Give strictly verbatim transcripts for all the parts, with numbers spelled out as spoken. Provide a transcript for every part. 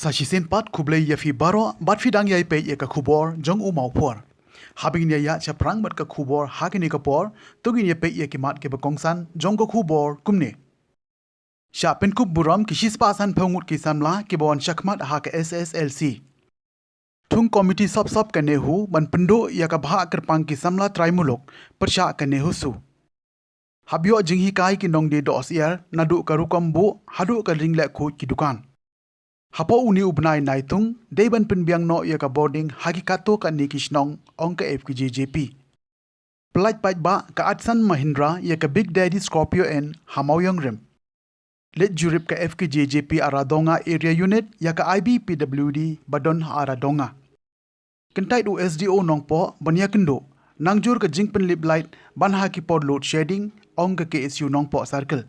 Sa shisien pat khublei ïa phi baroh, bad phi dang ïai peit ïa ka khubor jong u Mawphor. Haba ngin ïa ïaid shaphrang bad ka khubor ha kane ka por, to ngin ïa peit ïa ki mat kiba kongsan jong ka khubor kumne. Shah pynkup burom ki shispah sanphew ngut ki samla kiba wan shakhmat ha ka S S L C. Thung komiti sop sop ka NEHU ban pynduh ïa ka bhah kyrpang ki samla trai muluk pyrshah ka NEHUSU. Hap ïoh jinghikai ki nongdie dohsyiar naduh ka rukom buh haduh ka jingleh khuid ki dukan. Hapoh une u bnai Naitung, dei ban pynbiang noh ïa ka bording ha ki katto katne ki shnong, ong ka F K J J P. Pyllait paidbah ka Atsan Mahindra ïa ka Big Daddy Scorpio-N ha Mawïong Rim. Leit jurip ka F K J J P Aradonga Area Unit ïa ka I B P W D ba don ha Aradonga. Kyntait u S D O Nongpoh ban ïakynduh nangjur ka jingpynlip light ban ha ki por load shedding, ong ka K S U Nongpoh Circle.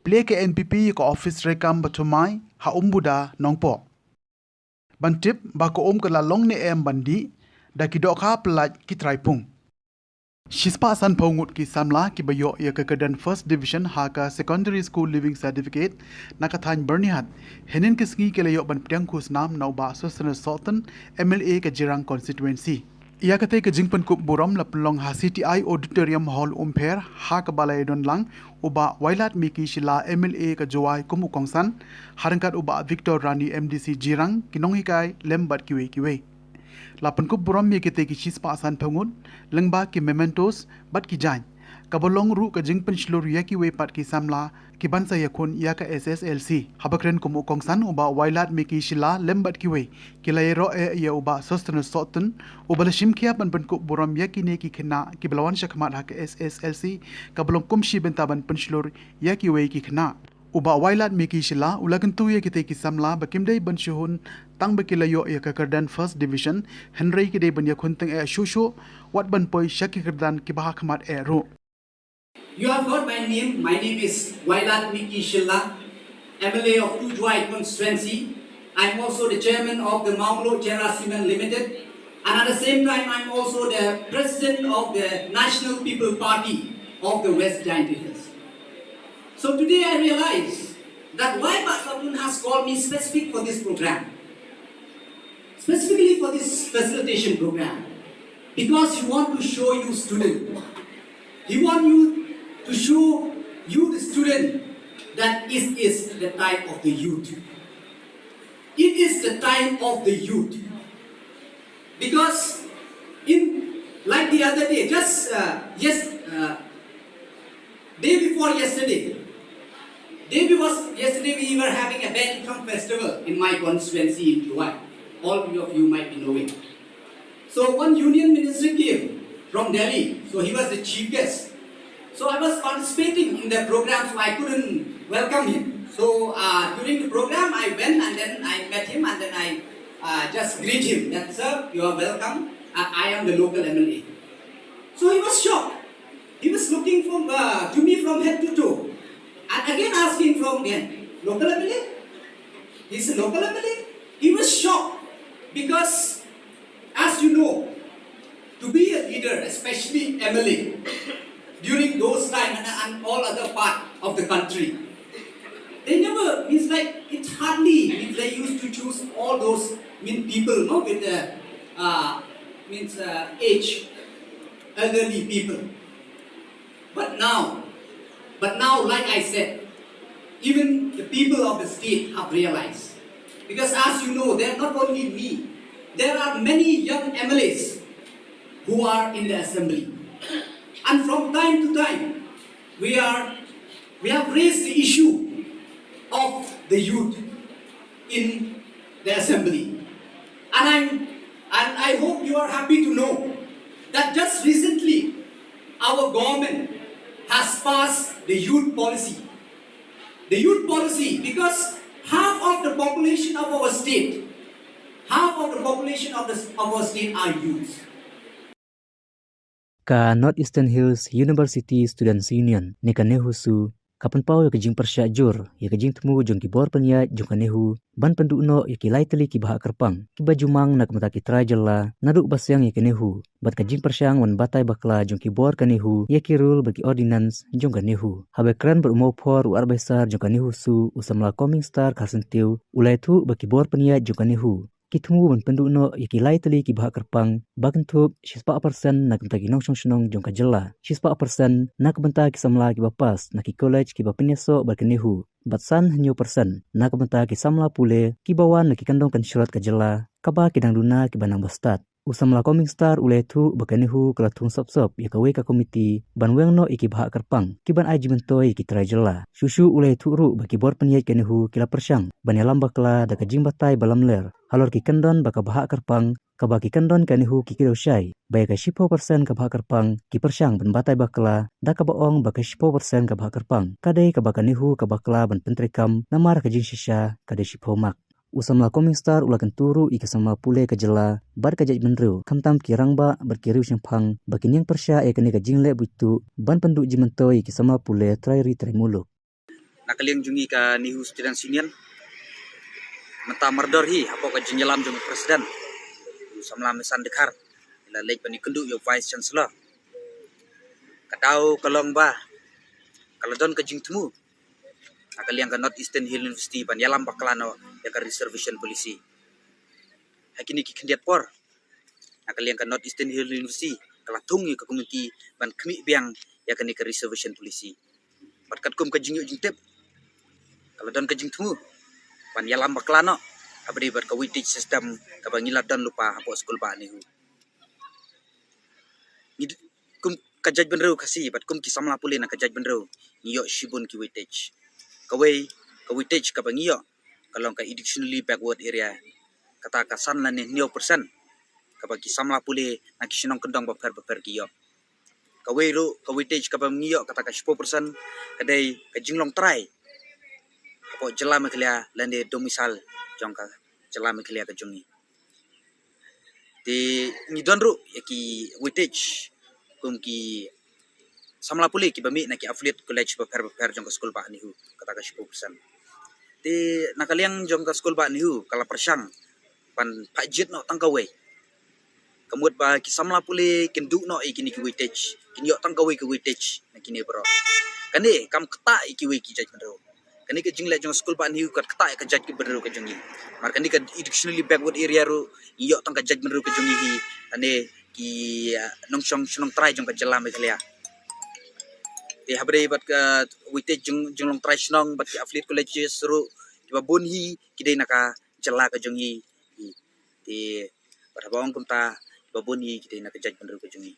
Plie ka N P P ïa ka office treikam ba thymmai ha Umbuda Nongpoh. Ban tip ba ka um ka la long ne em ban dih da ki dohkha pyllait ki trai pung. Shispah sanphew ngut ki samla kiba ïoh ïa ka kyrdan First Division ha ka Secondary School Leaving Certificate na ka thaiñ Byrnihat, hynnin ka sngi ki la ïoh ban pdiang khusnam na u Bah Sosthenes Sohtun, M L A ka Jirang Constituency. Ïa katei ka jingpynkup burom la pynlong ha C T I Auditorium Hall Umpher, ha kaba la ïadon lang u Bah Wailadmiki Shylla, M L A ka Jowai kum u kongsan, ha ryngkat u Bah Victor Rani, M D C Jirang, ki nonghikai lem bad kiwei kiwei. La pynkup burom ïa kitei ki shispah sanphew ngut lyngba ki mementos bad ki jaiñ, kaba long ruh ka jingpynshlur ïa kiwei pat ki samla kiban sa ïakhun ïa ka S S L C. Haba kren kum u kongsan, u Bah Wailadmiki Shylla lem bad kiwei ki la ïaroh eh ïa u Bah Sosthenes Sohtun, uba la shimkhia ban pynkup burom ïa kine ki khynnah kiba la wan shakhmat ha ka S S L C, kaba long kum shi bynta ban pynshlur ïa kiwei ki khynnah. U Bah Wailadmiki Shylla u la kyntu ïa kitei ki samla ba kim dei ban shu hun tang ba ki la ïoh ïa ka kyrdan First Division, hynrei ki dei ban ïakhun tyngeh shuh shuh, wat ban poi sha ki kyrdan kiba ha khmat eh ruh. You have heard my name. My name is Wailadmiki Shylla, M L A of Two Jowai constituency. I'm also the chairman of the Mawmluh Cherra Cement Limited. And at the same time, I'm also the president of the National People Party of the West Jaintia Hills. So today I realize that why Bah Sohtun has called me specific for this program, specifically for this facilitation program, because he want to show you student. He want you to show you the student that it is the time of the youth. It is the time of the youth. Because in, like the other day, just, uh, yes, uh, day before yesterday, day before yesterday, we were having a Band Ikhram festival in my constituency in Jowai. All of you might be knowing. So one union minister came from Delhi. So he was the chief guest. So I was participating in the program, so I couldn't welcome him. So, uh, during the program, I went and then I met him and then I, uh, just greet him that, "Sir, you are welcome. Uh, I am the local M L A." So he was shocked. He was looking from, uh, to me from head to toe. And again asking from him, "Local M L A?" He said, "Local M L A?" He was shocked because, as you know, to be a leader, especially M L A, during those time and, and all other part of the country, they never, means, like, it's hardly, means, they used to choose all those, mean, people, no, with the, uh, means, uh, age, elderly people. But now, but now, like I said, even the people of the state have realized. Because as you know, there are not only me, there are many young M L As who are in the assembly. And from time to time, we are, we have raised the issue of the youth in the assembly. And I'm, and I hope you are happy to know that just recently our government has passed the youth policy. The youth policy, because half of the population of our state, half of the population of the, of our state are youths. Ka North Eastern Hills University Students Union, ne ka NEHUSU, ka pynpaw ïa ka jingpyrshah jur ïa ka jingthmu jong ki bor pynïaid jong ka NEHU ban pynduh noh ïa ki lai tylli ki bhah kyrpang kiba ju mang na ka bynta ki trai jylla naduh ba seng ïa ka NEHU, bad ka jingpyrshang ban batai bakla jong ki bor ka NEHU ïa ki rule bad ki ordinance jong ka NEHU. Haba kren bad u Mawphor, u adviser jong ka NEHUSU, u samla Coming Star Kharsyntiew, u la ïathuh ba ki bor pynïaid jong ka NEHU ki thmu ban pynduh noh ïa ki lai tylli ki bhah kyrpang ba kynthup shispah percent na ka bynta ki nongshong shnong jong ka jylla, shispah percent na ka bynta ki samla kiba pass na ki college kiba pynïasoh bad ka NEHU, bad san hynñiew percent na ka bynta ki samla pule kiba wan na ki kyndong kynshrot ka jylla kaba ki dang duna kiba nang ba stad. U samla Coming Star u la ïathuh ba ka NEHU ka la thung sop sop ïa kawei ka komiti ban weng noh ïa ki bhah kyrpang kiban ai jingmyntoi ïa ki trai jylla. Shuh shuh u la ïathuh ruh ba ki bor pynïaid ka NEHU ki la pyrshang ban ïalam bakla da ka jingbatai ba lamler halor ki kyndon ba ka bhah kyrpang, kaba ki kyndon ka NEHU ki kdew shai ba ïa ka shiphew percent ka bhah kyrpang ki pyrshang ban batai bakla, da kaba ong ba ka shiphew percent ka bhah kyrpang ka dei kaba ka NEHU ka bakla ban pyntreikam, namar ka jingshisha ka dei shiphew mark. U samla Coming Star u la kyntu ruh ïa ki samla pule ka jylla bad ka jaitbynriew, khamtam ki rangbah bad ki riewshemphang, ba kin ïeng pyrshah ïa kane ka jingleh buit tuh ban pynduh jingmyntoi ïa ki samla pule trai ri trai muluk. Na ka liang jong ngi ka NEHU Students' Union, mynta mardor hi hapoh ka jingïalam jong u President, u samla Misan Dkhar, la leit ban ïakynduh ïa u Vice Chancellor. Ka daw ka long ba ka la don ka jingthmu na ka liang ka North Eastern Hill University ban ïalam bakla noh ïa ka reservation policy. Ha kine ki khyndiat por, na ka liang ka North Eastern Hill University ka la thung ïa ka komiti ban khmih biang ïa kane ka reservation policy. Bad katkum ka jingïoh jingtip, ka la don ka jingthmu ban ïalam bakla noh ha bynta bad ka weightage system kaba ngi la don lypa hapoh skul bah NEHU. Ngi d-, kum ka jaitbynriew Khasi bad kum ki samla pule na ka jaitbynriew, ngi ïoh shibun ki weightage. Kawei ka weightage kaba ngi ïoh ka long ka educationally backward area, kata ka san lane hynñiew percent, kaba ki samla pule na ki shnong kyndong bapher bapher ki ïoh. Kawei ruh ka weightage kaba ngi ïoh, kata ka shiphew percent, ka dei ka jinglong trai hapoh jylla Meghalaya lane domicile jong ka jylla Meghalaya ka jong ngi. Te ngi don ruh ïa ki weightage kum ki samla pule kiba mih na ki affiliate college bapher bapher jong ka skul bah NEHU, kata ka shiphew percent. Te na ka liang jong ka skul bah NEHU ka la pyrshang ban phah jied noh tang kawei. Ka mut ba ki samla pule kin duh noh ïa kine ki weightage, kin ïoh tang kawei ki weightage na kine baroh. Kane kam ktah ïa kiwei ki jaitbynriew. Kane ka jingleh jong skul bah NEHU ka ktah ïa ka jaitbynriew ka jong ngi. Namar kane ka educationally backward area ruh ngi ïoh tang ka jaitbynriew ka jong ngi hi, lane ki, ah, nongshong shnong trai jong ka jylla Meghalaya. Te ha bynta bad ka weightage jong, jinglong trai shnong bad ki affiliate colleges ruh, kiba bun hi ki dei na ka jylla ka jong ngi hi. Te bad haba ong kumta, kiba bun hi ki dei na ka jaitbynriew ka jong ngi.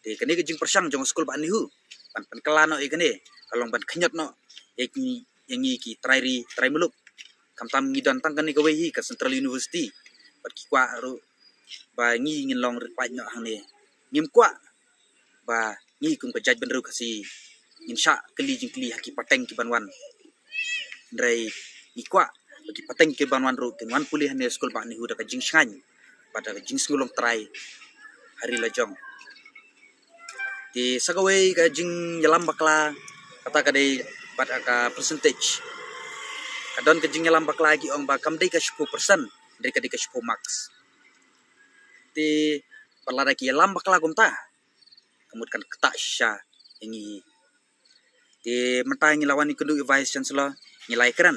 Te kane ka jingpyrshang jong skul bah NEHU ban pynkylla noh ïa kane ka long ban khynñiot noh ïa ngi, ïa ngi ki trai ri trai muluk. Khamtam ngi don tang kane kawei hi ka Central University, bad ki kwah ruh ba ngi ngin long rit paid noh hangne. Ngim kwah ba ngi kum ka jaitbynriew Khasi ngin shah kylli jingkylli ha ki pateng kiban wan. Hynrei ngi kwah ba ki pateng kiban wan ruh kin wan pule hangne skul bah NEHU da ka jingshngaiñ bad da ka jingsngew long trai ha ri la jong. Te sa kawei ka jingïalam bakla, kata ka dei bad ka percentage. Ka don ka jingïalam bakla ki ong ba kam dei ka shiphew percent, hynrei ka dei ka shiphew marks. Te pat lada ki ïalam bakla kumta, ka mut kan ktah shisha ïa ngi. Te mynta ngi la wan ïakynduh ïa u Vice Chancellor, ngi la ïakren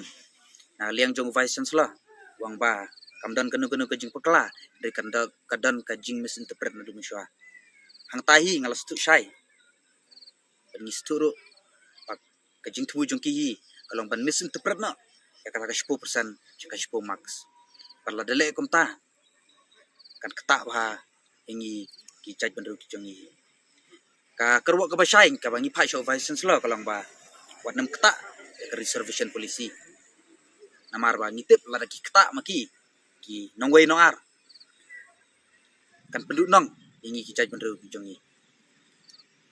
na liang jong u Vice Chancellor, u ong ba kam don kano kano ka jingpakla, hynrei ka don, ka don ka jingmisinterpret naduh mynshuwa. Hangta hi nga la sngewthuh shai. Bad ngi sngewthuh ruh ba ka jingthmu jong ki hi ka long ban misinterpret noh ïa kata ka shiphew percent sha ka shiphew marks. Bad lada leh kumta, kan ktah bha ïa ngi ki jaitbynriew ki jong ngi. Ka kyrwoh kaba shai kaba ngi phah sha u Vice Chancellor ka long ba wat nym ktah ïa ka reservation policy. Namar ba ngi tip lada ki ktah ma ki, ki nongwei nongar, kan pynduh nong ïa ngi ki jaitbynriew ki jong ngi.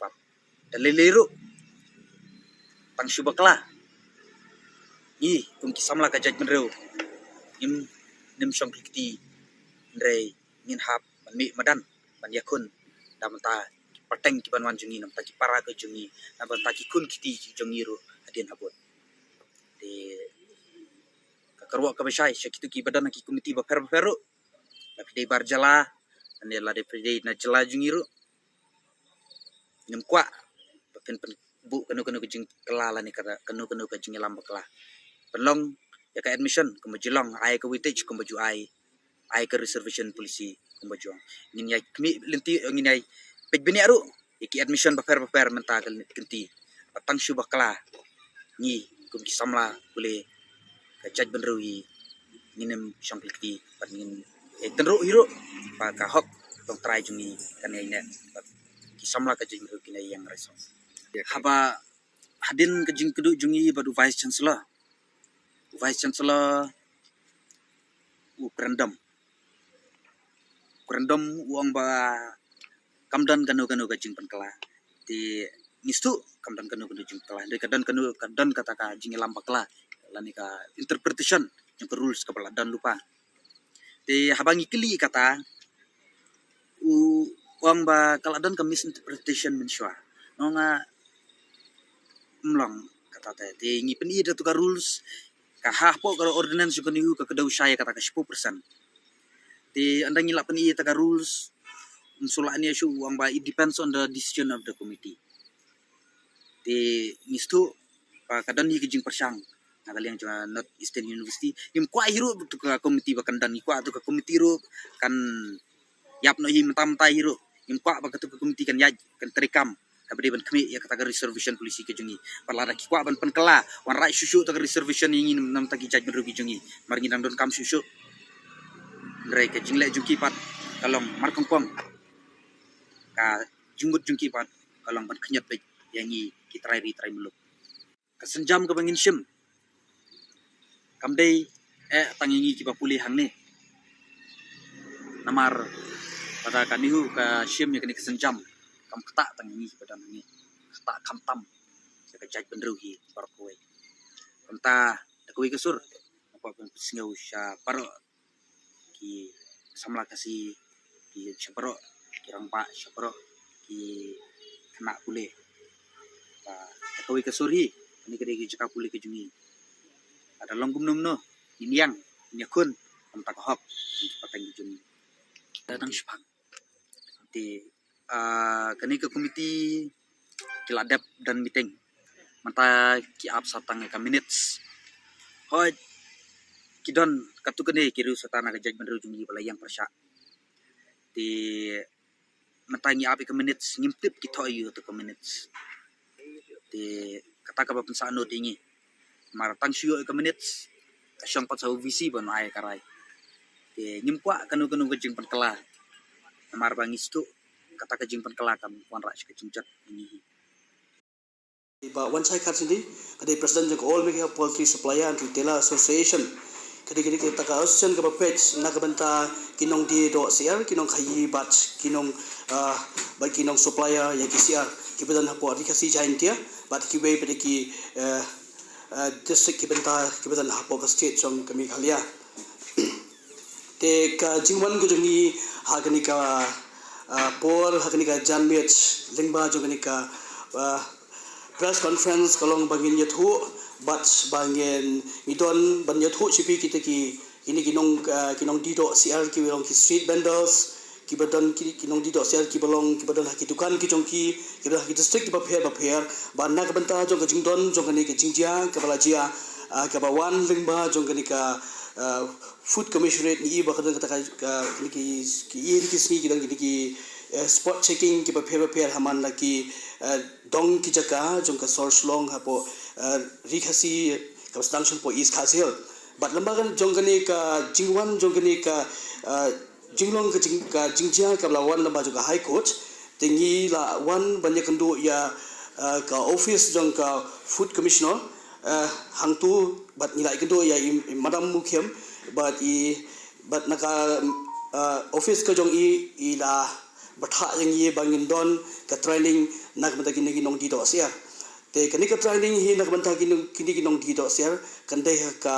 Bad da lei lei ruh, tang shu bakla, ngi kum ki samla ka jaitbynriew ngim, ngim shong kti, hynrei ngin hap ban mih madan ban ïakhun da bynta ki pateng kiban wan jong ngi, na bynta ki para ka jong ngi, na bynta ki khun kti ki jong ngi ruh, hadien habud. Te ka kyrwoh kaba shai sha kito kiba don ha ki komiti bapher bapher ruh, la phi dei bar jylla ne la dei phi dei na jylla jong ngi ruh, ngim kwah ba phin pynbuh kano kano ka jingkylla lane kano kano ka jingïalam bakla. Pynlong ïa ka admission kumba ju long, ai ka weightage kumba ju ai, ai ka reservation policy kumba ju ong. Ngin ïai khmih lynti, ngin ïai peit bniah ruh ïa ki admission bapher bapher mynta ka kynti. Ba tang shu bakla ngi kum ki samla pule ka jaitbynriew hi ngin ym shong kylti bad ngin ïai tynruh hi ruh ba ka hok long trai jong ngi kan ïai neh bad ki samla ka jaitbynriew kin ïai ïeng rai song. Haba hadien ka jingkynduh jong ngi bad u Vice Chancellor, u Vice Chancellor u kren dom, u kren dom, u ong ba kam don kano kano ka jingpynkylla. Te ngi sdang kam don kano kano jingkylla. Dei ka don kano, ka don kata ka jingïalam bakla lane ka interpretation jong ka rules kaba la don lypa. Te haba ngi kylli kata, u ong ba ka la don ka misinterpretation mynshuwa. Nga ong ym long kata te. Te ngi pyni da tu ka rules, ka hapoh ka ordinance jong ka NEHU ka kdew shai kata ka shiphew percent. Te ynda ngi la pyni ïa ta ka rules, ym shu lah ne shu ong ba it depends on the decision of the committee. Te ngi sdang ba ka don hi ka jingpyrshang na ka liang jong North Eastern University. Ngim kwah hi ruh tu ka committee ba kan don, ngi kwah tu ka committee ruh kan ïap noh hi mynta mynta hi ruh. Ngim kwah ba katu ka committee kan ïaid, kan treikam haba dei ban khmih ïa kata ka reservation policy ka jong ngi. Bad lada ki kwah ban pynkylla, wanrah shuh shuh ta ka reservation ïa ngi na bynta ki jaitbynriew ki jong ngi. Namar ngi dang donkam shuh shuh. Hynrei ka jingleh jong ki pat ka long markongkong, ka jingmut jong ki pat ka long ban khynñiot beit ïa ngi ki trai ri trai muluk. Ka sienjam kaba ngin shim kam dei eh tang ïa ngi kiba pule hangne. Namar lada ka NEHU ka shim ïa kane ka sienjam, kam ktah tang ïa ngi kiba don hangne, ktah khamtam ïa ka jaitbynriew hi baroh kawei. Kumta da kawei ka sur nga kwah ban pynsngew sha baroh ki samla Khasi, ki sha baroh ki rangbah, sha baroh ki khynnah pule. Ba da kawei ka sur hi, kane ka dei ka jaka pule ka jong ngi. Lada long kumno kumno, ngin ïeng, ngin ïakhun na ka bynta ka hok jong ki pateng ki jong ngi. Da dang shipang. Te ah, kane ka committee ki la dep don meeting. Mynta ki ap sa tang ka minutes. Hooid, ki don katto katne ki riew sata na ka jaitbynriew jong ngi ba la ïeng pyrshah. Te mynta ngi ap ïa ka minutes, ngim tip ki thoh aïu ha ka minutes. Te kata kaba pynsah nud ïa ngi. Namar tang shu ïoh ïa ka minutes, ka shong pat sa u VC ban ai ka rai. Te ngim kwah kano kano ka jingpynkylla. Namar ba ngi sdang kata ka jingpynkylla kan wanrah sha ka jingjot ïa ngi hi. Bah Wanshai Kharsyndih, ka dei President jong ka All Meghalaya Poultry Supplier and Retailer Association. Ka dei, ka dei kata ka association kaba peit na ka bynta ki nongdie doh syiar, ki nongkhaii bad ki nong, ah, bad ki nongsupplier ïa ki syiar kiba don hapoh Ri Khasi Jaiñtia bad kiwei pat ki, eh, eh, district ki bynta kiba don hapoh ka state jong ka Meghalaya. Te ka jingwan ka jong ngi ha kane ka, ah, por, ha kane ka janmiet lyngba jong kane ka, ah, press conference ka long ba ngin ïathuh bad ba ngin, ngi don ban ïathuh sha phi kita ki, kine ki nong, ah, ki nongdie doh syiar kiba long ki street vendors, kiba don ki, ki nongdie doh syiar kiba long, kiba don ha ki dukan ki jong ki, kiba don ha ki district kiba pher ba pher, ba na ka bynta jong ka jingdon jong kane ka jingjia kaba la jia, ah, kaba wan lyngba jong kane ka, ah, Food Commissionerate, ngi i ba ka don kata ka, ka, kine ki, ki, ïa ki sngi ki don kine ki, eh, spot checking kiba pher ba pher ha man la ki, eh, dong ki jaka jong ka sor Shillong hapoh, eh, Ri Khasi kaba sdang shong hapoh East Khasi Hills. Bad lyngba ka jong kane ka jingwan jong kane ka, eh, jinglong ka jing, ka jingjia kaba la wan lyngba jong ka High Court, te ngi la wan ban ïakynduh ïa, eh, ka office jong ka Food Commissioner, eh, hangtu bad ngi la ïakynduh ïa i, i Madam Mukhim bad i, bad na ka, eh, office ka jong i, i la bthah ïa ngi ba ngin don ka training na ka bynta kine ki nongdie doh syiar. Te kane ka training hi na ka bynta kine, kine ki nongdie doh syiar kan dei ha ka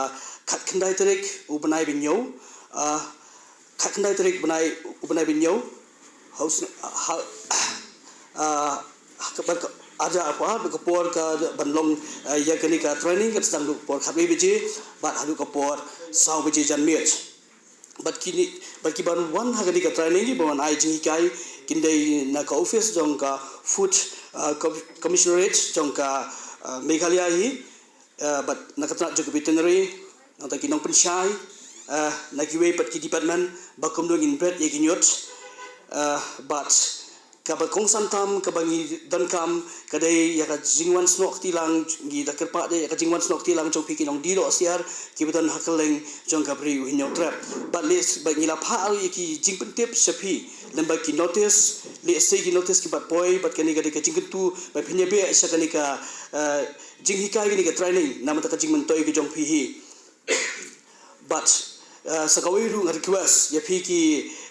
khatkhyndai tarik u bnai ba hynñiew, ah, khatkhyndai tarik bnai, u bnai ba hynñiew. Haus, ha, ah, ha ka, ka, Arja, ka por ka ban long, eh, ïa kane ka training ka sdang naduh ka por khatwei baje bad haduh ka por saw baje janmiet. Bad kine, bad ki ban wan ha kane ka training, ki ban wan ai jinghikai, kin dei na ka office jong ka Food, eh, Com-, Commissionerate jong ka, eh, Meghalaya hi, eh, bad na ka tnat jong ka veterinary, nangta ki nongpynshai, eh, na kiwei pat ki department, ba kumno ngin bret ïa ki ñiut, eh, bad kaba kongsan tam, kaba ngi donkam, ka dei ïa ka jingwan snoh kti lang, ngi da kyrpad ïa ka jingwan snoh kti lang jong phi ki nongdie dohsiar, kiba don ha kylleng jong ka Bri u Hynñiewtrep. Bad lehse, bad ngi la phah ïa ki jingpyntip sha phi, lem bad ki notice, lehse ki notice ki ban poi, bad kane ka dei ka jingkyntu, ba phin ïa beh sha kane ka, eh, jinghikai, kane ka training, namar ka jingmyntoi ka jong phi hi. Bad, eh, sa kawei ruh nga request ïa phi ki,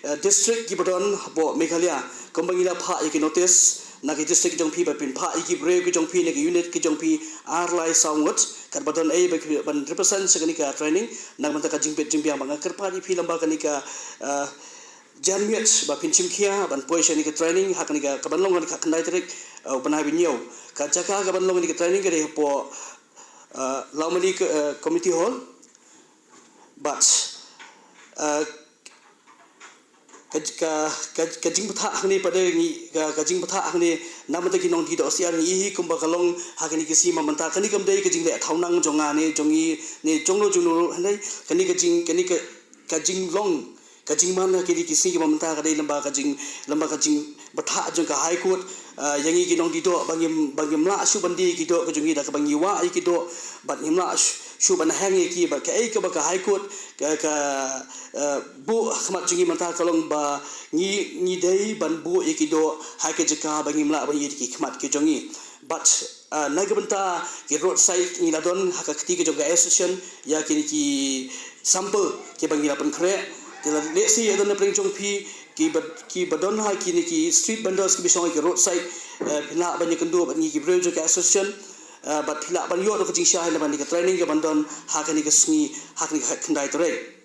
eh, district kiba don hapoh Meghalaya, kumba ngi la phah ïa ki notice na ki district jong phi, ba phin phah ïa ki briew ki jong phi na ki unit ki jong phi ar lai saw ngut, katba don ei ba ki ban represent sha kane ka training, na ka bynta ka jingbit jingbiang. Bad nga kyrpad ïa phi lem bad kane ka, eh, janmiet ba phin shim khia ban poi sha kane ka training, ha kane ka, ka ban long kane ka khyndai tarik, eh, u bnai ba hynñiew. Ka jaka ka ban long kane ka training ka dei hapoh, eh, Lawmali, eh, Community Hall. Bad, eh, ka, ka, ka, ka jingbthah hangne pat de ngi, ka, ka jingbthah hangne namar ki nongdie dohsiar ngi hi, kumba ka long ha kane ka sngi mynta. Kane kam dei ka jingleh thaw nang jong nga ne jong ngi ne jong no jong no, hynrei kane ka jing, kane ka, ka jinglong, ka jingman ha kine ki sngi kiba mynta ka dei lem bad ka jing, lem bad ka jingbthah jong ka High Court, ah, ïa ngi ki nongdie doh, ba ngim, ba ngim lah shuh ban die ïa ki doh ka jong ngi da kaba ngi wah ïa ki doh, bad ngim lah shuh, shuh ban heng ïa ki, bad kaei kaba ka High Court ka, ka, ah, buh ha khmat jong ngi mynta ka long ba ngi, ngi dei ban buh ïa ki doh ha ka jaka ba ngim lah ban ïoh ïa ki khmat ki jong ngi. Bad, ah, na ka bynta ki roadside ngi la don ha ka kti ka jong ka association ïa kine ki sample kiba ngi la pynkhreh. Te lada lehse ïa don na pdeng jong phi kiba, kiba don ha kine ki street vendors kiba shong ha ki roadside, eh, phi lah ban ïakynduh bad ngi ki briew jong ka association, eh, bad phi lah ban ïoh da ka jingshai na kane ka training ka ban don ha kane ka sngi, ha kane ka khyndai tarik.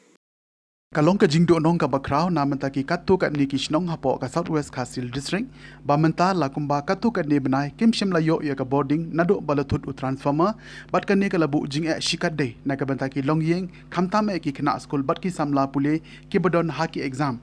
Ka long ka jingduhnong kaba khraw na mynta ki katto katne ki shnong hapoh ka South West Khasi Hills District, ba mynta la kumba katto katne bnai kim shym la ïoh ïa ka bording naduh ba la thut u transformer, bad kane ka la buh jingeh shikatdei na ka bynta ki longïing, khamtam eh ki khynnah skul bad ki samla pule kiba don ha ki exam.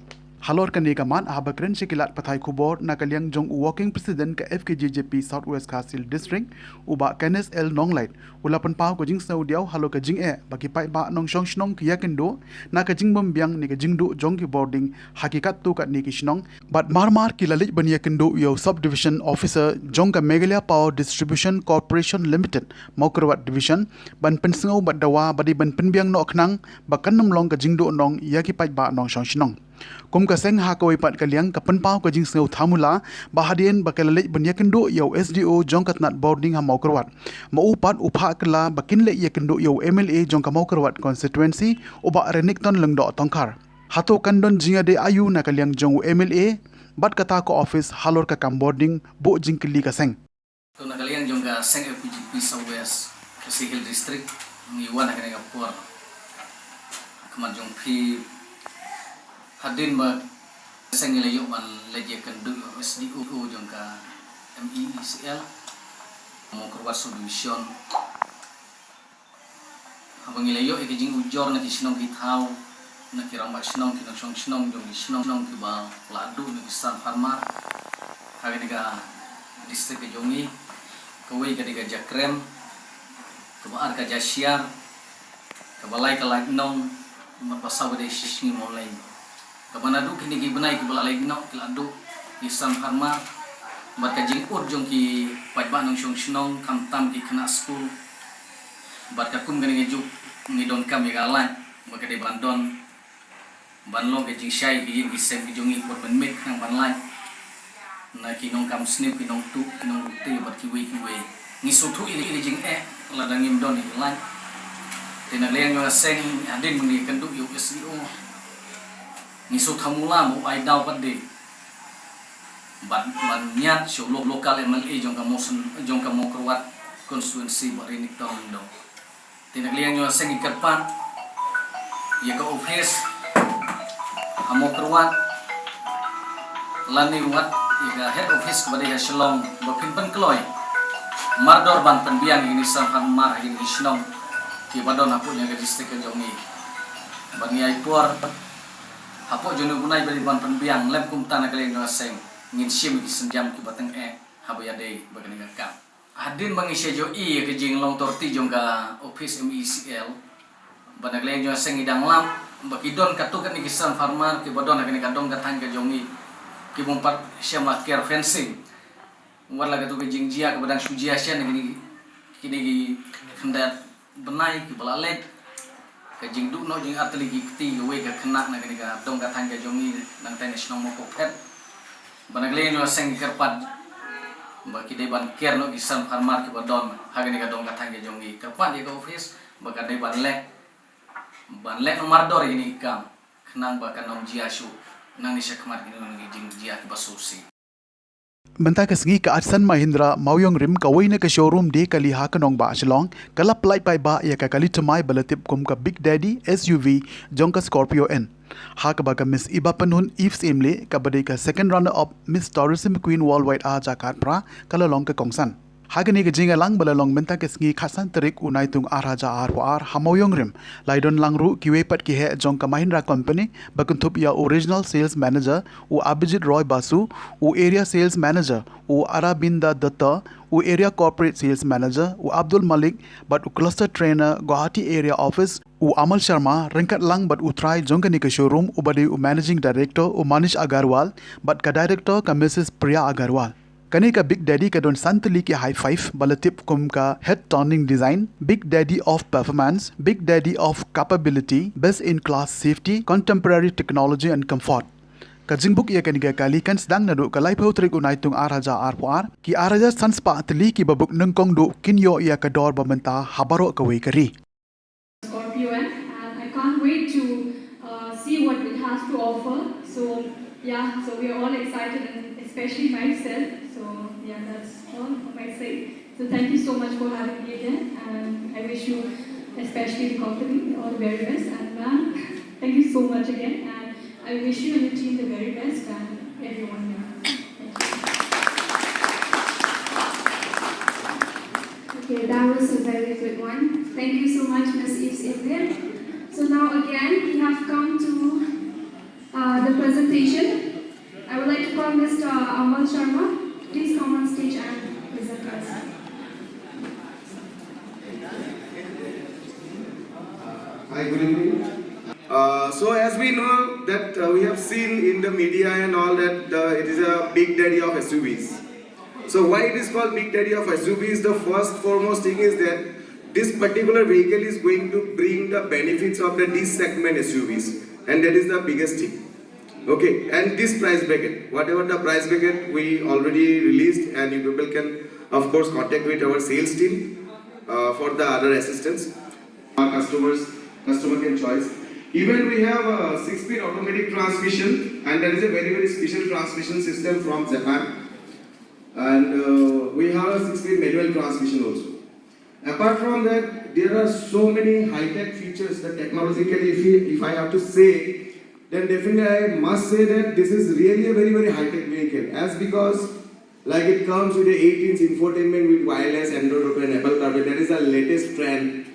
Halor kane ka mat, haba kren sha ki lad pathai khubor na ka liang jong u Working President ka F K J J P South West Khasi Hills District, u Bah Kenneth L Nonglait, u la pynpaw ka jingsngewdiaw halor ka jingeh ba ki paidbah nongshong shnong ki ïakynduh na ka jingbymbiang ne ka jingduh jong ki bording ha ki katto katne ki shnong. Bad mar mar ki la leit ban ïakynduh ïa u Sub Division Officer jong ka Meghalaya Power Distribution Corporation Limited, Mawkyrwat Division, ban pynsngew bad dawa ba dei ban pynbiang noh khnang ba kan ym long ka jingduhnong ïa ki paidbah nongshong shnong. Kum ka seng ha kawei pat ka liang ka pynpaw ka jingsngew thamula ba hadien ba ka la leit ban ïakynduh ïa u S D O jong ka tnat bording ha Mawkyrwat, ma u pat u phah kylla ba kin leit ïakynduh ïa u M L A jong ka Mawkyrwat constituency, u Bah Renikton Lyngdoh Tongkhar. Hato kan don jingïadei aïu na ka liang jong u M L A bad kata ka office halor ka kam bording, buh jingkylli ka seng. To na ka liang jong ka seng F K J P South West Khasi Hills District, ngi wan ha kane ka por ha khmat jong phi hadien ba seng ngi la ïoh ban leit ïakynduh ïa u S D O jong ka M E E C L, Mawkyrwat Subdivision. Haba ngi la ïoh ïa ki jingujor na ki shnong ki thaw, na ki rangbah shnong, ki nongshong shnong jong ki shnong, shnong kiba la duh na ki san farmer ha kane ka district ka jong ngi. Kawei ka dei ka Jakrem, kaba ar ka Jashiar, kaba lai ka Laitnong, bad ba saw ka dei Shishngi Mawleng. Kaba naduh kine ki bnai kiba la leit noh ki la duh ki san farmer, bad ka jingud jong ki paidbah nongshong shnong, khamtam ki khynnah skul. Bad ka kum kane ka juk ngi donkam ïa ka lait ba ka dei ban don, ban long ka jingshai ki ïing ki sem ki jong ngi, por mynmiet khnang ban lait na ki nongkam sniew, ki nongtuh, ki nongrutei bad kiwei kiwei. Ngi sngewthuh ïa ka jingeh lada ngim don ïa ka lait. Te na ka liang jong ka seng, hadien ba ngi ïakynduh ïa u S D O, ngi sngewthuh thamula ba u ai daw pat de ban, ban ñiad sha u lo-, local M L A jong ka Mawsyn, jong ka Mawkyrwat constituency, Bah Renikton Lyngdoh. Te na ka liang jong ka seng ngi kyrpad ïa ka office ha Mawkyrwat lane wat ïa ka head office kaba dei ha Shillong ba phin pynkloi Mardor ban pynbiang ïa kine ki san phan mar ha kine ki shnong kiba don hapoh jong ka district ka jong ngi. Ban ngi ai por hapoh jong u bnai ba dei ban pynbiang lem kumta na ka liang jong ka seng ngin shim ïa ki sienjam kiba tyngeh haba ïadei bad kane ka kam. Hadien ba ngi sa ïohi ïa ka jinglong torti jong ka office M E C L ba na ka liang jong ka seng ngi dang lap ba ki don katto katne ki san phan mar kiba don ha kane ka dong ka thaiñ ka jong ngi ki bym pat shym la ker fencing. Wat la katto ka jingjia kaba dang shu jia shen na kine kine ki khyndiat bnai kiba la leit. Ka jingduh noh jingartylli ki kti kawei ka khynnah na kane ka dong ka thaiñ ka jong ngi nangta na shnong Mawkyrwat. Ba na ka liang jong ka seng ngi kyrpad ba ki dei ban ker noh ki san phan mar kiba don ha kane ka dong ka thaiñ ka jong ngi. Kyrpad ïa ka office ba ka dei ban leh ban leh noh mardor ïa kine ki kam khnang ba kan ym jia shuh nangne shakhmat kine ki jingjia kiba sngewsih. Mynta ka sngi ka Ajsan Mahindra Mawïong Rim, kawei na ka showroom de kali ha ka nongbah Shillong, ka la pyllait paidbah ïa ka kali thymmai ba la tip kum ka Big Daddy S U V jong ka Scorpio-N, ha kaba ka Miss Ibapynhun Eve Syiem, kaba dei ka second runner up Miss Tourism Queen Worldwide ar hajar khatphra, ka la long ka kongsan. Ha kane ka jingïalang ba la long mynta ka sngi khatsan tarik u Naitung ar hajar arphew ar ha Mawïong Rim, la ïadon lang ruh kiwei pat ki heh jong ka Mahindra Company, ba kynthup ïa u Regional Sales Manager u Abhijit Roy Basu, u Area Sales Manager u Arabinda Dutta, u Area Corporate Sales Manager u Abdul Malik, bad u Cluster Trainer Guwahati Area Office u Amal Sharma, ryngkat lang bad u trai jong kane ka showroom uba dei u Managing Director u Manish Agarwal, bad ka Director ka Missus Priya Agarwal. Kane ka Big Daddy ka don san tylli ki high five ba la tip kum ka head turning design, Big Daddy of performance, Big Daddy of capability, best in class safety, contemporary technology and comfort. Ka jingbook ïa kane ka kali kan sdang naduh ka laiphew tarik u Naitung ar hajar arphew ar, ki ar hajar san spah tylli kiba book nyngkong duh kin ïoh ïa ka dor ba mynta ha baroh kawei ka ri. Scorpio-N, and I can't wait to uh, see what it has to offer. So, yeah, so we are all excited, and especially myself. So, yeah, that's all I might say. So, thank you so much for having me again, and I wish you, especially the company, all the very best. And ma'am, thank you so much again, and I wish you and your team the very best, and everyone here. Thank you. Okay, that was a very good one. Thank you so much, Miss Eve Syiem. So now again, we have come to uh, the presentation. I would like to call Mister Amal Sharma. Please come on stage and present us. Hi, good evening. Uh, so as we know that uh, we have seen in the media and all that uh, it is a big daddy of S U Vs. So why it is called Big Daddy of S U Vs? The first foremost thing is that this particular vehicle is going to bring the benefits of the D segment S U Vs, and that is the biggest thing. Okay, and this price bracket, whatever the price bracket we already released, and you people can, of course, contact with our sales team uh, for the other assistance. Our customers, customer can choice. Even we have a six-speed automatic transmission, and that is a very, very special transmission system from Japan. And uh, we have a six-speed manual transmission also. Apart from that, there are so many high-tech features that technologically, if, we, if I have to say, then definitely I must say that this is really a very, very high-tech vehicle. As because, like, it comes with a eight-inch infotainment with wireless Android Auto and Apple CarPlay. That is the latest trend.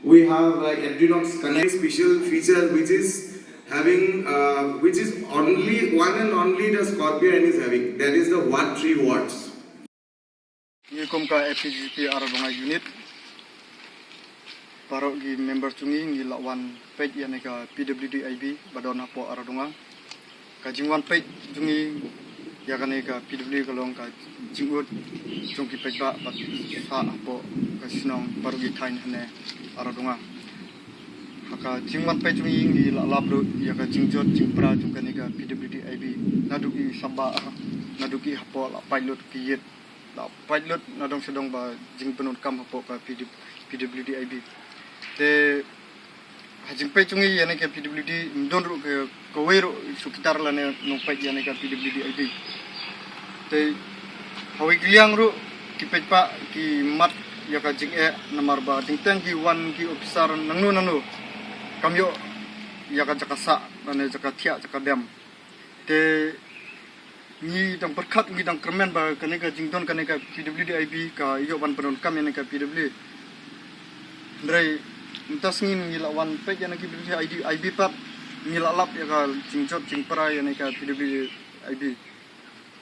We have, like, Adrenox Connect special feature, which is having, uh, which is only one and only the Scorpio-N is having. That is the watt three watts. Ngi kum ka F P G P Aradonga unit, baroh ki member jong ngi ngi la wan peit ïa kane ka P W D I B ba don hapoh Aradonga. Ka jingwan peit jong ngi ïa kane ka P W D ka long ka jingud jong ki paidbah bad sah hapoh ka shnong baroh ki thaiñ hane Aradonga. Ha ka jingwan peit jong ngi ngi la lap ruh ïa ka jingjot jingpra jong kane ka P W D I B. Naduh ki sahba, naduh ki hapoh la pait lut ki ïit, la pait lut na dong sha dong ba jingpyndonkam hapoh ka P W D I B. Te ha jingpeit jong ngi ïa kane ka P W D ym don ruh ka, kawei ruh shu kitar lane nongpeit ïa kane ka P W D I B. Te hawei ki liang ruh ki paidbah ki mad ïa ka jingeh namar ba teng teng ki wan ki officer nangno nangno, kam ïoh ïa ka jaka sah lane jaka thiah jaka dem. Te Ngi dang pyrkhat, ngi dang kyrmen ba kane ka jingdon kane ka P W D I B ka ïoh ban pyndonkam ïa kane ka P W D. Hynrei mynta sngi ngi la wan peit ïa kane ka P W D I B pat, ngi la lap ïa ka jingjot jingpra ïa kane ka P W D I B.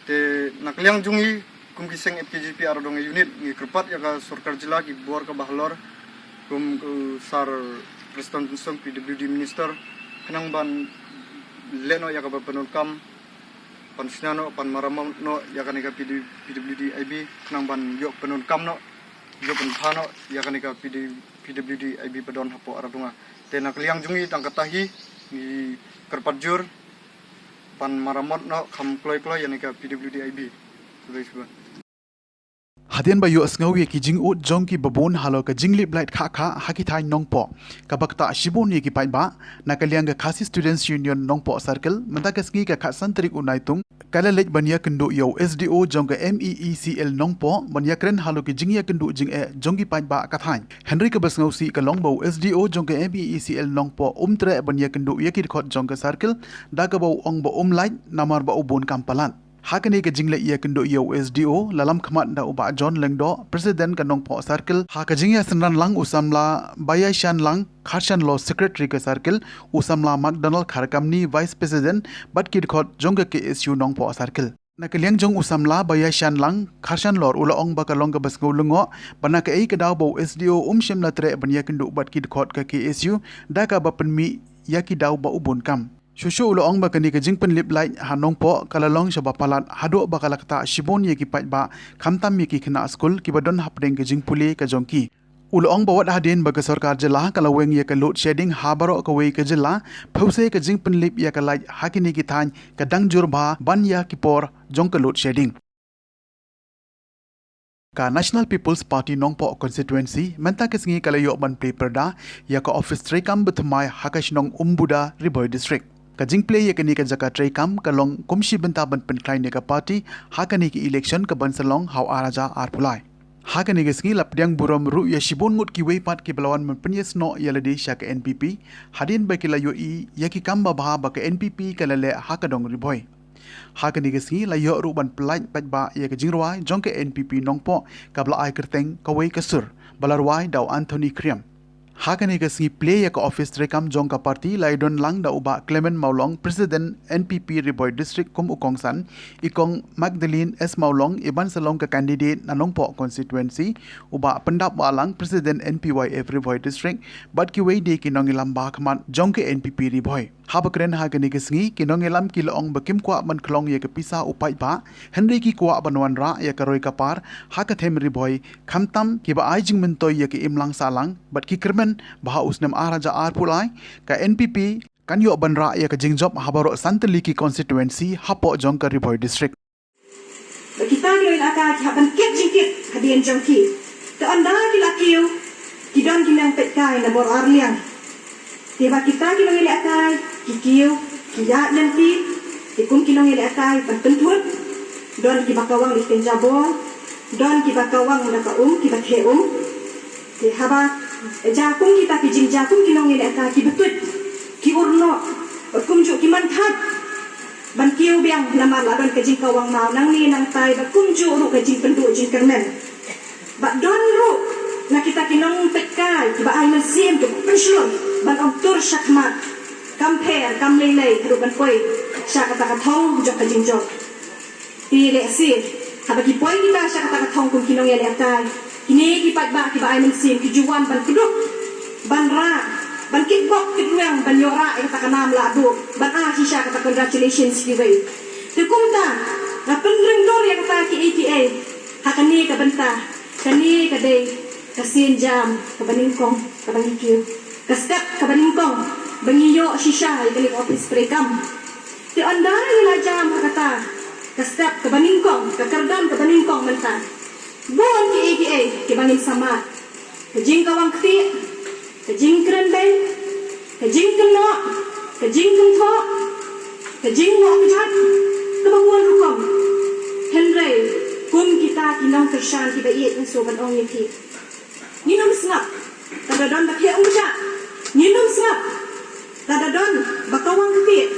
Te na ka liang jong ngi kum ki seng F K J P Ardonga Unit, ngi kyrpad ïa ka sorkar jylla, ki bor kaba halor, kum u Sir Prestone Tynsong, P W D Minister, khnang ban leh noh ïa kaba pyndonkam, pan shna noh, pan maramot noh ïa kane ka P W D I B, khnang ban ïoh pyndonkam noh, ïoh pynpha noh ïa kane ka P W D I B ba don hapoh Ardonga. Te na ka liang jong ngi tang kata hi, ngi kyrpad jur, pan maramot noh kham kloi kloi ïa kane ka P W D I B. Khublei shibun. Hadien ba ïohsngew ïa ki jingud jong kiba bun halor ka jinglip light khah khah ha ki thaiñ Nongpoh, kaba ktah shibun ïa ki paidbah, na ka liang ka Khasi Students Union Nongpoh Circle, mynta ka sngi ka khatsan tarik u Naitung, ka la leit ban ïakynduh ïa u S D O jong ka M E E C L Nongpoh ban ïakren halor ki jingïakynduh jingeh jong ki paidbah ka thaiñ. Hynrei kaba sngewsih ka long ba u S D O jong ka M E E C L Nongpoh um treh ban ïakynduh ïa ki dkhot jong ka circle, da kaba u ong ba um lait namar ba u bun kam palat. Ha kane ka jingleit ïakynduh ïa u S D O, la lam khmat da u Bah John Lyngdoh, President ka Nongpoh Circle, ha ka jingïasynran lang u samla Bayaishan Lang, Kharshanlor, Secretary ka Circle, u samla McDonald Kharkamni, Vice President, bad ki dkhot jong ka K S U Nongpoh Circle. Na ka liang jong u samla Bayaishan Lang, Kharshanlor, u la ong ba ka long kaba sngewlyngngoh ba na kaei ka daw ba u S D O um shym la treh ban ïakynduh bad ki dkhot ka K S U, da kaba pynmih ïa ki daw ba u bun kam. Shuh shuh u la ong ba kane ka jingpynlip light ha Nongpoh ka la long shaba palat haduh ba ka la ktah shibun ïa ki paidbah, khamtam ïa ki khynnah skul kiba don hapdeng ka jingpule ka jong ki. U la ong ba wat hadien ba ka sorkar jylla ka la weng ïa ka load shedding ha baroh kawei ka jylla, phewse ka jingpynlip ïa ka light ha kine ki thaiñ ka dang jur bha ban ïa ki por jong ka load shedding. Ka National People's Party Nongpoh Constituency mynta ka sngi ka la ïoh ban plie pyrda ïa ka office treikam bathymmai ha ka shnong Umbuda, Ri Bhoi District. Ka jingplie ïa kane ka jaka treikam ka long kum shi bynta ban pynkhlaiñ ïa ka party ha kane ka election ka ban sa long ha u ar hajar arphew lai. Ha kane ka sngi la pdiang burom ruh ïa shibun ngut kiwei pat kiba la wan ban pynïasnoh ïa lade sha ka N P P, hadien ba ki la ïohi ïa ki kam babha ba ka N P P ka la leh ha ka dong Ri Bhoi. Ha kane ka sngi la ïoh ruh ban pyllait paidbah ïa ka jingrwai jong ka N P P Nongpoh kaba la ai kyrteng Kawei ka Sur, ba la rwai da u Anthony Khriam. Ha kane ka sngi plie ïa ka office treikam jong ka party la ïadon lang da u Bah Clement Mawlong, President N P P Ri Bhoi District kum u kongsan, i Kong Magdalene S Mawlong, i ban sa long ka candidate na Nongpoh constituency, u Bah Pyndap Wahlang, President N P Y F Ri Bhoi District, bad kiwei de ki nongïalam ba khmat jong ka N P P Ri Bhoi. Haba kren ha kane ka sngi, ki nongïalam ki la ong ba kim kwah ban khlong ïa ka pisa u paidbah, hynrei ki kwah ban wanrah ïa ka roi ka par ha ka them Ri Bhoi, khamtam kiba ai jingmyntoi ïa ka imlang sahlang, bad ki kyrmen ba ha u snem ar hajar arphew lai, ka N P P kan ïoh ban rah ïa ka jingjop ha baroh san tylli ki constituency hapoh jong ka Ri Bhoi District. Ba kita ki nongïalehkai ki hap ban kit jingkit hadien jong ki. Te ynda ki la kiew, ki don ki nongpeitkai na bor ar liang. Te ba kita ki nongïalehkai ki kiew, ki ïaid lynti, te kum ki nongïalehkai ban pynthut, don kiba kawang da ki jabor, don kiba kawang da ka um, kiba theh um. Te haba, eh, jia kum kita ki jing, jia kum ki nongïalehkai kiba tuid, ki urnoh, bad kumjuh ki manthad ban kiew biang namar la don ka jingkawang maw nangne nangtai, bad kumjuh ruh ka jingpynduh jingkyrmen. Bad don ruh na kita ki nongpeitkai kiba ai mynsiem, kiba pynshlur ban ong tur shakhmat, kam pher kam lei lei haduh ban poi sha kata ka thong jong ka jingjop. Te lehse haba ki poi kita sha kata ka thong kum ki nongïalehkai, kine ki paidbah kiba ai mynsiem ki ju wan ban kdup, ban rah, ban kitbok kitrwiang, ban ïoh rah ïa kata ka nam lahduh, ban ai shisha kata congratulations kiwei. Te kumta nga pynrem dur ïa kata kiei kiei ha kane ka bynta. Kane ka dei ka sienjam kaba nyngkong kaba ngi kiew, ka step kaba nyngkong ba ngi ïoh shisha ïa kane ka office treikam. Te ynda ngi la jam ha kata ka step kaba nyngkong, ka kyrdan kaba nyngkong mynta, bun kiei kiei kiba ngin sa mad. Ka jingkawang ktieh, ka jingkren beiñ, ka jingkynnoh, ka jingkynthoh, ka jingngoh kjat, kaba bun rukom. Hynrei kum kita ki nongkyrshan kiba ïeit, ngi sngewbha ban ong ïa phi, ngin ym sngap lada don ba theh um kjat, ngin ym sngap lada don ba kawang ktieh.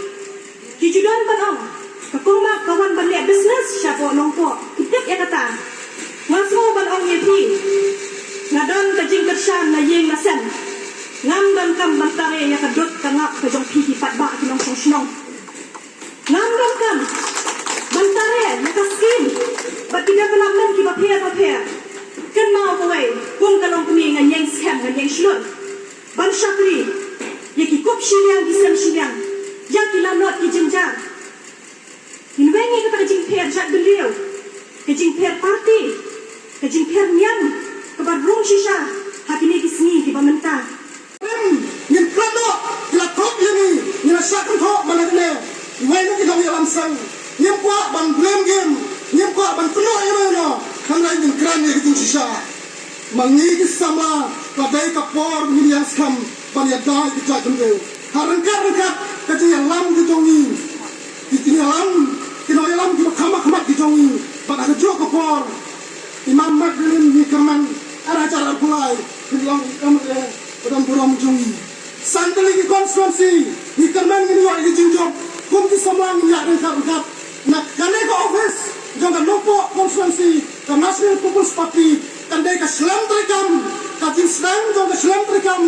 Ki ju don ban ong, Ka Kong Mak ka wan ban leh business shapoh Nongpoh. Ki tip ïa kata. Nga sngew ban ong ïa phi. Nga don ka jingkyrshan na ïing na sem. Ngam donkam ban tare ïa ka dud ka ngap ka jong phi ki paidbah ki nongshong shnong. Ngam donkam ban tare ïa ka skim bad ki development kiba pher ba pher. Kynmaw kawei, kum ka longkmie nga ïeng skhem nga ïeng shlur ban shakri ïa ki kup shiliang ki sem shiliang, ïa ki lanot ki jynjar. Ngin weng ïa kata ka jingpher jaitbynriew, ka jingpher parti, ka jingpher niam kaba rung shisha ha kine ki sngi kiba mynta. Em, ngim kren noh, ki la thok ïa ngi, ngi la shah kynthoh man la kane. Iwei na ki nongïalam seng, ngim kwah ban blame game, ngim kwah ban kynnoh ïa mano, hynrei ngin kren ïa ka jingshisha. Ma ngi ki samla, ka dei ka por ngin ïeng skhem ban ïada ïa ki jaitbynriew. Ha ryngkat ryngkat ka jingïalam ka jong ngi, ki jingïalam, ki nongïalam kiba kham khmat ki jong ngi. Bad ha kajuh ka por, i Mam Magdalene ngi kyrmen, ar hajar arphew lai, ngi long i MLA ba don burom jong ngi. San tylli ki constituency ngi kyrmen ngin ïoh ïa ki jingjop, kum ki samla ngin ïaid ryngkat ryngkat. Na kane ka office jong ka Nongpoh constituency, ka National People's Party kan dei ka shlem treikam, ka jingsdang jong ka shlem treikam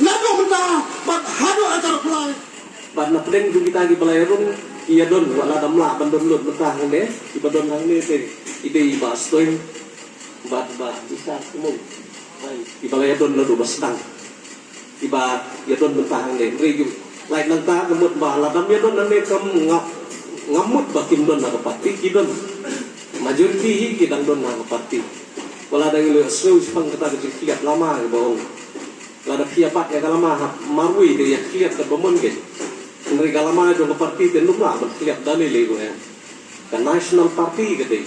naduh mynta bad haduh hajar arphew lai. Bad na pdeng jong kita kiba la ïarung, ki ïadon, wat la dang lah ban don lut mynta hangne, kiba don hangne te i dei i Bah Stoin bad Bah Isar Kumung. Kiba la ïadon naduh ba sdang, kiba ïadon mynta hangne. Hynrei ki lait nangta ka mut ba la dang ïadon hangne kam ngap, ngam mut ba kim don ha ka party, ki don. Majority hi ki dang don ha ka party. Wat la dang ïa sngew shaphang kata ka jingkhlieh lama kaba ong. Lada phi ïa bat ïa ka lama ha marwei te ïa khlieh katba mon kein. Hynrei ka lama jong ka party te ym lah ban khlieh da lei lei ruh em. Ka National Party ka dei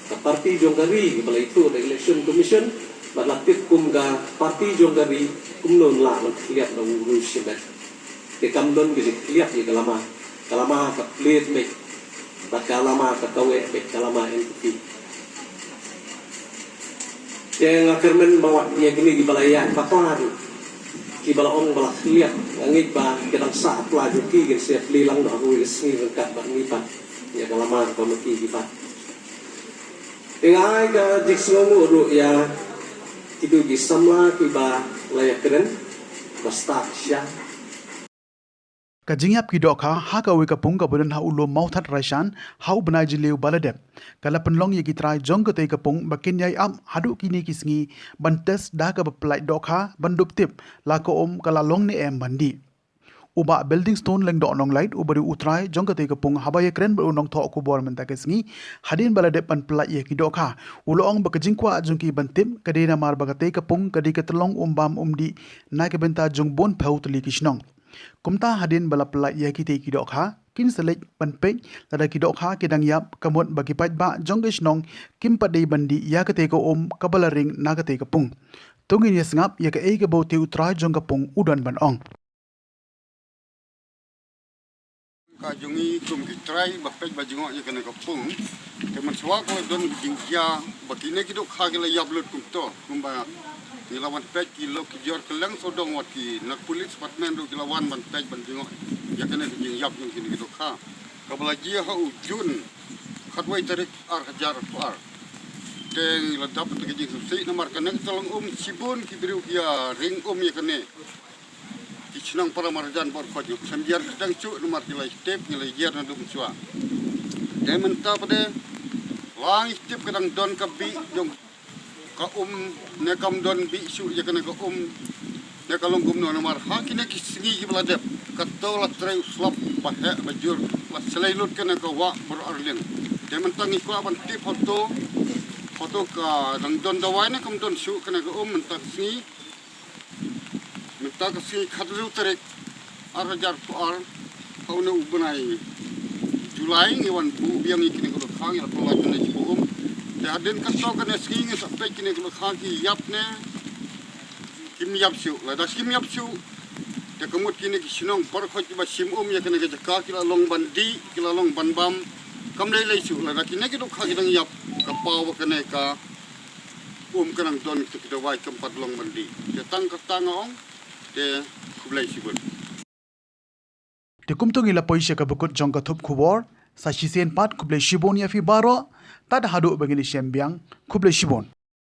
ka party jong ka ri kaba la ïathuh da Election Commission, bad la tip kum ka party jong ka ri, kumno ym lah ban khlieh da uwei u ruh shimet. Te kam don ka jingkhlieh ïa ka lama. Ka lama ka plie beit bad ka lama ka kaweh beit, ka lama NPP. Te nga kyrmen ba wat ïa kine kiba la ïaid bakla ruh, kiba la ong ba la khlieh, nga ngeit ba ki dang sah pla jong ki kin sa plie lang noh ha kawei ka sngi ryngkat bad ngi pat ïa ka lama kaba ma ki ki pat. Te nga ai ka jingsngewnguh ruh ïa kito ki samla kiba la ïakren ba stad sha Ka jingïap ki dohkha ha kawei ka pung kaba don ha u lum Mawthadraishan ha u bnai Jylliew ba la dep, ka la pynlong ïa ki trai jong katei ka pung ba kin ïai ap haduh kine ki sngi ban test da kaba pyllait dohkha ban dup tip la ka um ka la long ne em ban dih. U Bah Buildingstone Lyngdoh Nonglait, uba dei u trai jong katei ka pung, haba ïakren bad u nongthoh khubor mynta ka sngi hadien ba la dep ban pyllait ïa ki dohkha, u la ong ba ka jingkwah jong ki ban tip ka dei namar ba katei ka pung ka dei ka tyllong um bam um dih na ka bynta jong bun phew tylli ki shnong. Kumta hadien ba la pyllait ïa kitei ki dohkha, kin sa leit ban peit lada ki dohkha ki dang ïap, ka mut ba ki paidbah jong ka shnong kim pat dei ban dih ïa katei ka um kaba la ring na katei ka pung. To ngin ïa sngap ïa kaei kaba utei u trai jong ka pung u don ban ong. Ka jong ngi kum ki trai ba peit ba jngoh ïa kane ka pung, te mynshuwa ka la don ka jingjia ba kine ki dohkha ki la ïap lut kumto. Kumba ngi la wan peit ki lok ki jor kylleng sawdong, wat ki na police department ruh ki la wan ban peit ban jngoh ïa kane ka jingïap jong kine ki dohkha kaba la jia ha u Jun khatwei tarik ar hajar arphew ar. Te ngi la dap ïa ka jingsngewsih namar kane ka tyllong um shibun ki briew ki ïa ring um ïa kane. Ki shnong para marjan bor khot ïa u khlem ïar kdang shuh namar ki la ïa tip, ngi la ïar naduh mynshuwa. Te mynta pat de la ngi tip ka dang don ka bih jong ka um ne kam don bih shuh ïa kane ka um ne ka long kumno namar ha kine ki sngi kiba la dep kato la trei u slap ba heh ba jur, la shlei lut kane ka wah baroh arliang. Te mynta ngi kwah ban tip hato, hato ka dang don dawai ne kam don shuh kane ka um mynta ka sngi. Mynta ka sngi khathynriew tarik ar hajar arphew ar, ha une u bnai July ngi wan buh biang ïa kine ki dohkha, ngi la pynlait kane ki um. Te hadien kato kane sngi ngin sa peit kine ki dohkha ki ïap ne kim ïap shuh. Lada kim ïap shuh te ka mut kine ki shnong baroh kiba shim um ïa kane ka jaka ki la long ban dih, ki la long ban bam. Kam lei lei shuh lada kine ki dohkha ki dang ïap, ka paw ba kane ka um ka dang don kita ki dawai, kam pat long ban dih. Te tang kata nga ong, te khublei shibun. Te kumto ngi la poi sha kaba kut jong ka thup khubor. Sa shisien pat khublei shibun ïa phi baroh, tad haduh ba ngin ïashem biang, khublei shibun.